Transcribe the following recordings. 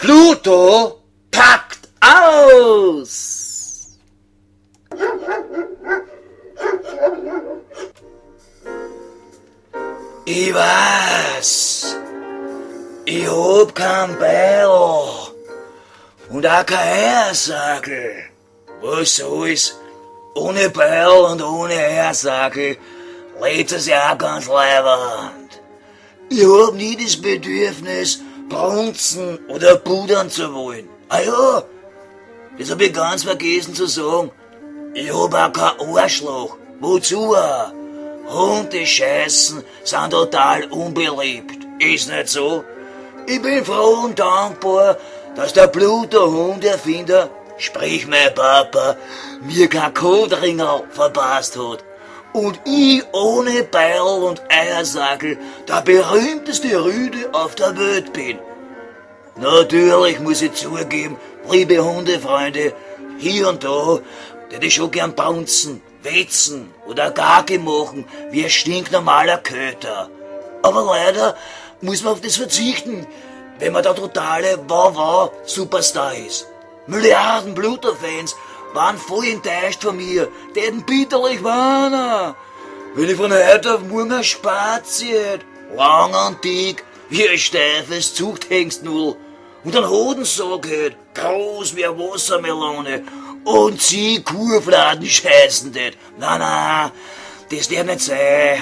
Pluto packt aus! Ich weiß, ich hab kein Beil und auch kein Eiersackel. Was soll's? Ohne Beil und ohne Eiersackel lebt es ja auch ganz leiwand. Ich hab nie das Bedürfnis, brunzen oder pudern zu wollen. Ah ja, das hab ich ganz vergessen zu sagen. Ich hab auch kein Arschloch. Wozu auch? Hunde scheißen sind total unbeliebt. Ist nicht so? Ich bin froh und dankbar, dass der Pluto-Hunderfinder, sprich mein Papa, mir kein Kotringel verpasst hat. Und ich ohne Beil und Eiersackel der berühmteste Rüde auf der Welt bin. Natürlich muss ich zugeben, liebe Hundefreunde, hier und da tät ich schon gern brunzen, wetzen oder Gage machen, wie ein stinknormaler Köter. Aber leider muss man auf das verzichten, wenn man der totale Wawa-Superstar ist. Milliarden Pluto-Fans waren voll enttäuscht von mir, täten bitterlich weinen. Wenn ich von heute auf morgen ein Spazi hätt, lang und dick, wie ein steifes Zuchthengstnudel, und einen Hodensack hätt, groß wie eine Wassermelone, und sie Kuhfladen scheißen tät. Na, na, das darf nicht sein.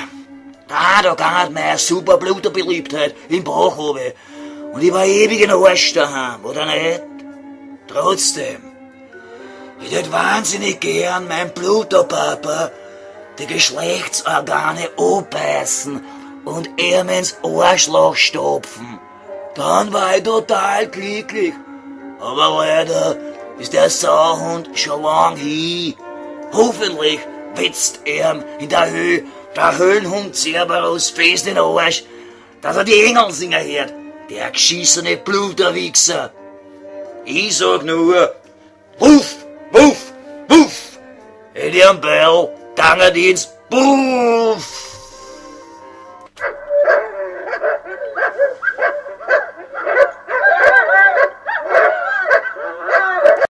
Ah, da ging meine super Bluterbeliebtheit im Bach runter. Und ich war ewig in Arsch daheim, oder nicht? Trotzdem, ich tät wahnsinnig gern mein Pluto-Papa die Geschlechtsorgane abbeißen und ihm ins Arschloch stopfen. Dann war ich total glücklich. Aber leider ist der Sauhund schon lang hin. Hoffentlich wetzt er in der Höhe der Höllenhund Cerberus fest in den Arsch, dass er die Engel singen hört. Der geschissene Bluterwichser. Ich sag nur, wuff, wuff, wuff. In ihrem Beil, danke ins Buff.